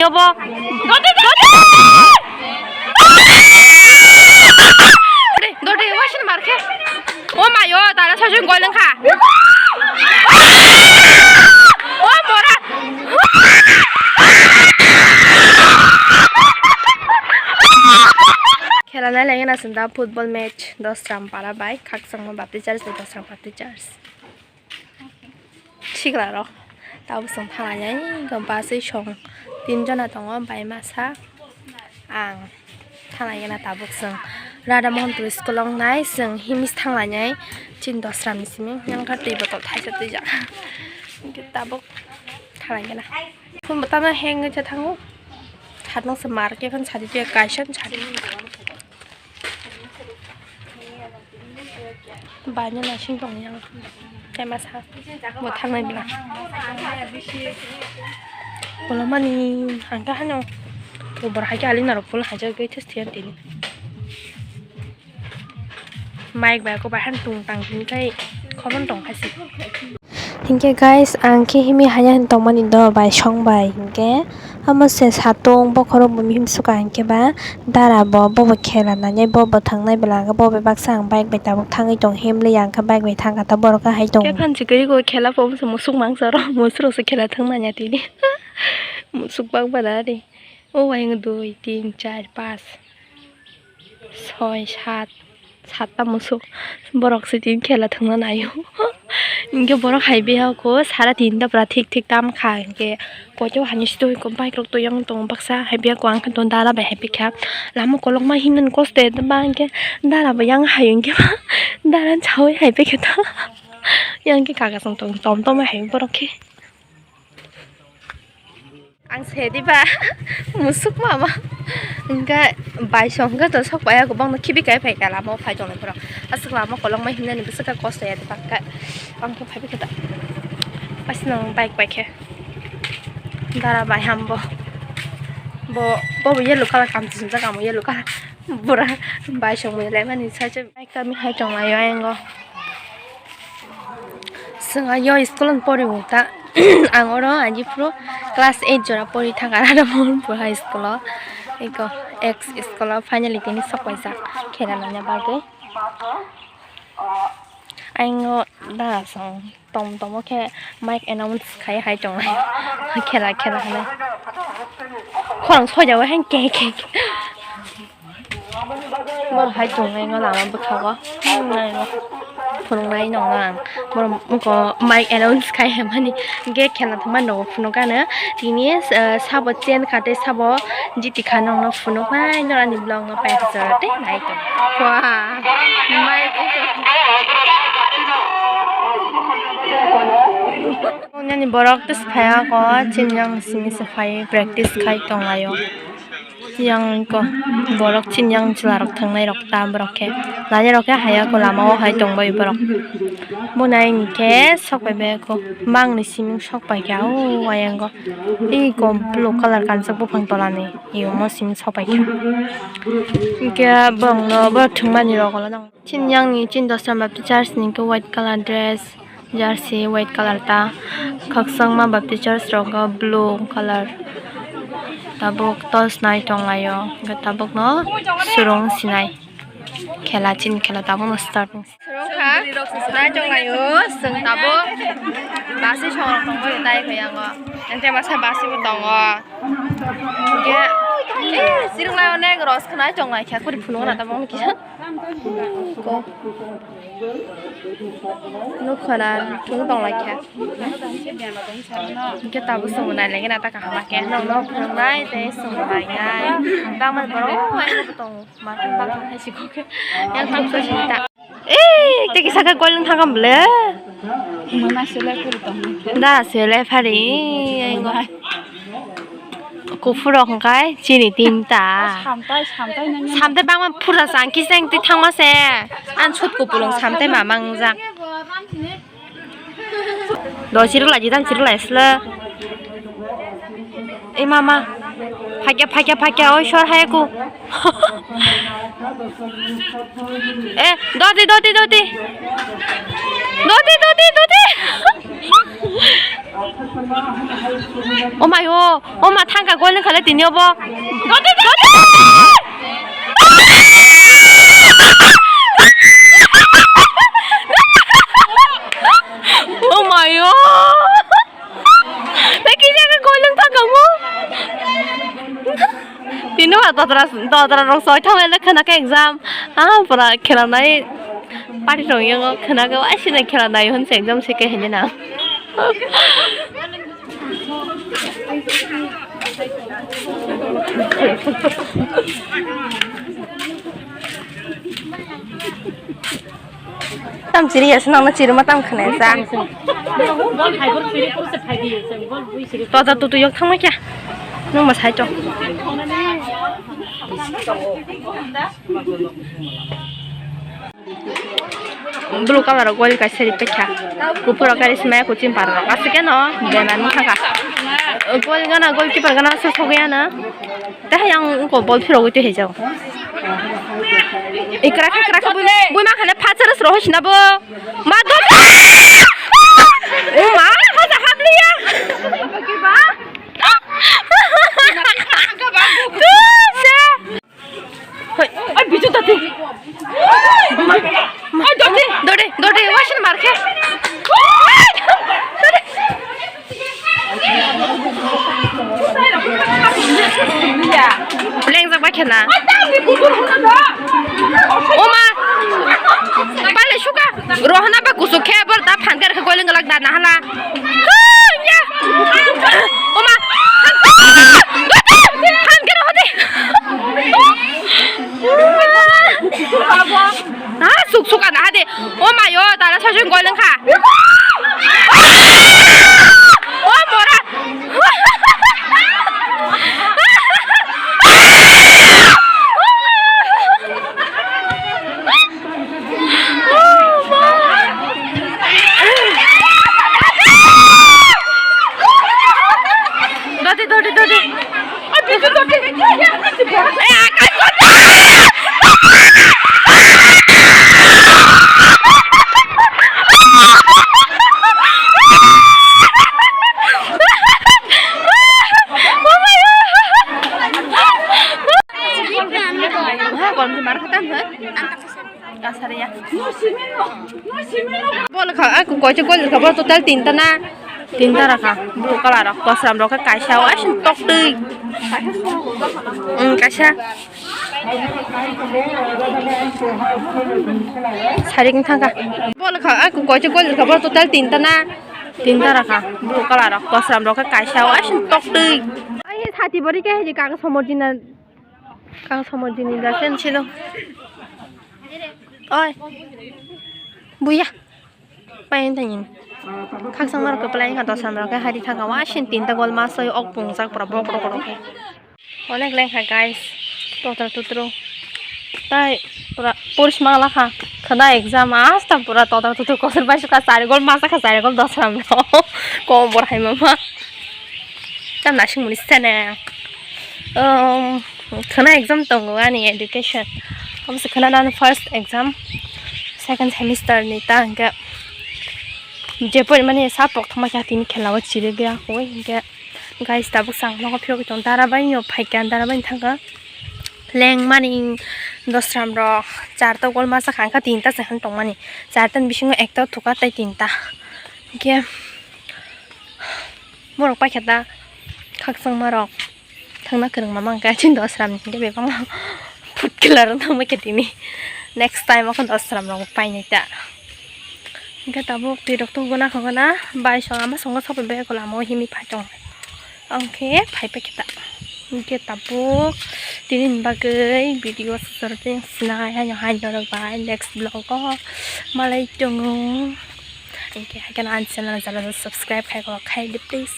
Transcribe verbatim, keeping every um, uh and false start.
Yobo. Dodi, dodi! Dodi, wasin marke. O mayo, tara sajung gol nangkha. O mora. Khela nai lai na sunda football match Dosram para bai Khakchangma Baptist Church bai Dosram Baptist Church. Sikla rok tabuk chwng thanglai nai basui song tin jona tongo bai masa ang thanglai na tabuk chwng Radha Mohan School ong nai chwng himis thanglai nai chini Dosram ni simi yang kha twi botol thaisa twijak tabuk thanglai na phun bwtano heng wngwi thango. Hatno se market phan sadi tuya kaisa sadi. Bani nasing tong yang. Tema sa. Bo thangnai bla. Kolomani angka hano. Bor hai ali narok pul hai jagwi this thiyan tini. Mic bai ko bahan tung tang tini kai khobon tong hai si. Hinkhe guys, ang khe himi haya hin tongmani do bai song bai hinkhe amo se satung bokhorok bo mihim suka hinkhe ba dara bo bobo khela nai bo bo thangnai bwla bo bai baksa ang bike bai tabuk thangwi tong himli yang kha bike bai thangkha ta borok kha hai tong. Khe phansi kwrwi go khela bo musuk mangsa rok musuk rok se khela thang nanya tini musuk bak bana ri o wai dui tin char pas. Soi, sat, satta musuk borok se tini khela thwngna naio. Hinkhe borok hai biya kho sara tinta pura thik thik tam kha hinkhe koito hani sitoi bike rok toyang tongo baksa hai biya kho ang khe dara bai hai pikha lama kolokma himnani kosto ya ba hinkhe dara bo yang hai hinkhe ba dara sawi hai pikha ta yang khe kaka song tong tom tom hai borok khe. Ang sedi ba musuk mama. Hingke bai song hingke to sok pai ako bangno khibi kai phai ka lama o phai tong nai borok. Aswk lama kolokma himnani bwswk ka kosto ya bangka. Bangke phai bikhe ta. Aswk nang bike bai khe. Dara bai ham bo. Bo, bo bo yellow colour kam chwsajak amo yellow colour. Bura bai song mui lai mani sai se. Bike kami hai tong lai o ayang o. Chwng ayo school-o pori bo ta. Ang oro ani phuru class eight jora pori thang, Radha Mohan Pur High School-o. Eko ex school-o finally tini sok paijak khela nangya bagwi. Ayang o da chwng tom tom o khe mic announce khai hai tongnai. Khela khela hinwi. Khorang soja o hai ke ke ke. Bor hai tongnai no lama bwkhago. Phunuknai nongno ang. Bor muko mic announce khai hemani. Ge khela thangma nogo phunukano. Tini, eh, sabo chen kha tei sabo jiti kha nongno phunuknai no ani vlog no paisa jora tei nai tong. Wah. Mic Nini borok tei phai ako chini yang simi se phai practice khai tonglaio. Yang ko borok chini yang chwla rok thangnai rok ta borok khe nani rok khe haya ko lama o hai tong bai borok. Bo nai hwnkhe sok pai bai ko mangni siming sok pai kha o ayang go. Tei kom blue colour kanjak buphang tola ni imo siming sok pai kha. Hwnkhe borok no borok thwngmani rok ulo nang. Chini yang ni chini Dosra Baptist Church ni khe white colour dress. Jersey white colour ta, khakchangma Baptist church rogo blue colour. Tabuk torch nai tonglaio, hwnkhe tabukno swrwng sinai. Khela chini khela tabukno start wngsi. Swrwng kha, nai tonglaio, chwng tabuk basi songrok tongbaio tai khe yango. Ente masa basi bo tongo. Hwnkhe, eh, chirwng lai onek ros khnai tonglai kha, kuri phunukna tabukno kisa. Ko. Nukho na thung tong lai kha. Hwnkhe tabuk chwng nai lai gana ta kaham khe. Nokno phunuknai tei chwng nai nai. Bangma borok o ai bo tongo. Ma tong bang hai si kho khe. Yang tham so si ta. Eh, tei kisa khe gol wng thang kam ble. Mona sele kuri tong. Da sele phari. Ai go. Kuphur rok hwnkhe chini tinta. Samtai, samtai nang. Samtai bangma phursa chang kisa twi thangma se. Ang sut kupulung samtai ma mangjak. Do sirwk lai jidang sirwk lai sle. Ei mama. Phakya, phakya, phakya, oi sor hai ku. Eh, doti, doti, doti. Doti, doti, doti. O mai o, o ma thangka gol nang khale tini obo. O mai o. Tei kisa khe gol nang thangka mo. Tini ba totra, totra rok soi thang le khna khe exam. Ah, pura khela nai. Party rok yango khna khe, "Ai, sini khela nai hwn se exam se khe," hinwi na. Tam chiri ya, senang na chiri ma tam khna sa. Toda tutu yok thangma kya. Nung ma sai to. Blue color gol kaisa ri pekha. Kupuro kari smai kuching par rok. Asike no, bena nung thaka. Gol gana, goalkeeper gana se sogya na. Tei hai ang wngkha bol phirogwi twi hai jao. Ikra khe, ikra khe, bui, bui ma khane phacharas rohoi sina bo. Ma do. O ma, haja habliya. Tusa. Hoi. Ai, bijo dati. Ai, dati. Dode, dode, wasin marke. Lengjak bai khena. Oma. Bale suka. Rohna ba kusuk khe bor da phan kar khe goiling lak da na hala. Oma. Phan kar hodi. Ah, suk suk ana hade. O mayo, tara sasung gol nang kha. O mora. Dodi, dodi, dodi. Bol kha, aku koicha gol kha, bol total tinta na? Tinta rakha, blue color rok, kosram rok khe kaisa, o asin tok twi. Um, kaisa. Sarik thangkha. Bol kha, aku koicha gol kha, bol total tinta na? Tinta rakha, blue color rok, kosram rok khe kaisa, o asin tok twi. Ai, sati bori khe hai kaka somor jina, kaka somor jini da sen silo. Oi. Buya. Payan tanyin. Khakchang marok khe play kha, dosra marok khe hari thangkha, wa sin tinta gol ma soi ok pungjak pura bok rok rok khe. Onek lengkha guys. Totra tutro. Tai pura poris mangla kha. Khada exam asta pura totra tutro kosor bai sukha chari gol ma sakha chari gol dosra marok. Ko bor hai mama. Tam nasing muni sene. Um, khana exam tongo ani education. Omo se khana nang first exam, second semester ni ta hingke je porimani sa pok thoma khe tini khela o chiri gya koi hingke guys tabuk chang nogo phiyok tong dara bai no phaikha dara bai thangkha leng mani dosram rok charta gol masa kha tinta se han tongmani charta ni bisingo ekta thuka tei tinta hingke borok paikha ta khakchangma rok. Thangna kwrwngma mankha chini dosram ni hwnkhe bebakma food killer wng thangma khe tini next time o khe dosram rok painai ta hwnkhe tabuk twi rok tubugo nakhagana bai song ama songo sopai bai lama o himwi phai tongo hwnkhe phai paikhe ta hwnkhe tabuk tini ni bagwi video swrwng sinai haino hai norok bai next vlog o malai tongo hwnkhe haikhe ani channel subscribe khai kok khai di please.